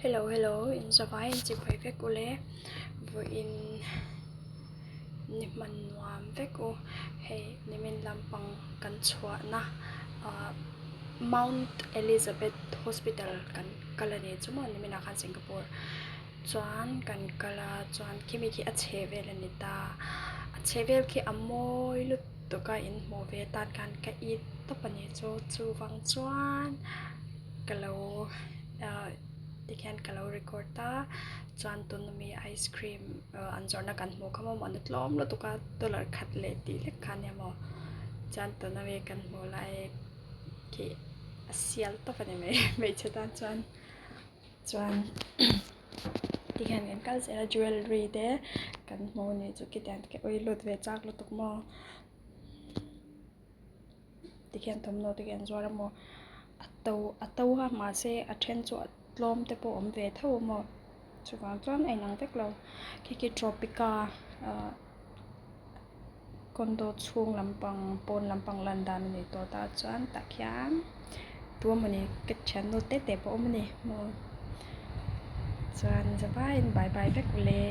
Hello hello in zavai in chibai vek u le vawiin ni hman nuam vek u hei nimin lampang kan chhuahna ah Mount Elizabeth Hospital kan kal a ni chu maw niminah khan Singapore chuan kan kal a chuan khimi khi a chheh vel a ni ta a chheh vel khi a mawi lutuk a in hmuh ve tan khan ka it tawp a ni chu chuvang chuan ka lo ah tikhian ka lo record a chuan tuna mi ice cream ah an zawrhna kan hmuh kha maw mahni tlawm lutuk a dollar khat leh tih hlek kha ania maw chuan tuna mi kan hmuh lai khi a sial tawp a ni mai hmeichhe tan chuan chuan tikhian kan kal zel a jewellery te kan hmu a nih chu khitiang te khi ui lut ve chak lutuk maw. Tikhian thawmhnaw te khi an zuar a maw a to a to a mahse a then chu a tlawm te pawh a awm ve tho a maw chuvang chuan a inang vek lo khi khi tropica ah condo chhung lampang pawn lampang lan dan a ni tawh tah chuan tah khian tu emawni ka thiannu te te pawh a awm a ni maw chuan zavaiin bye bye vek ule.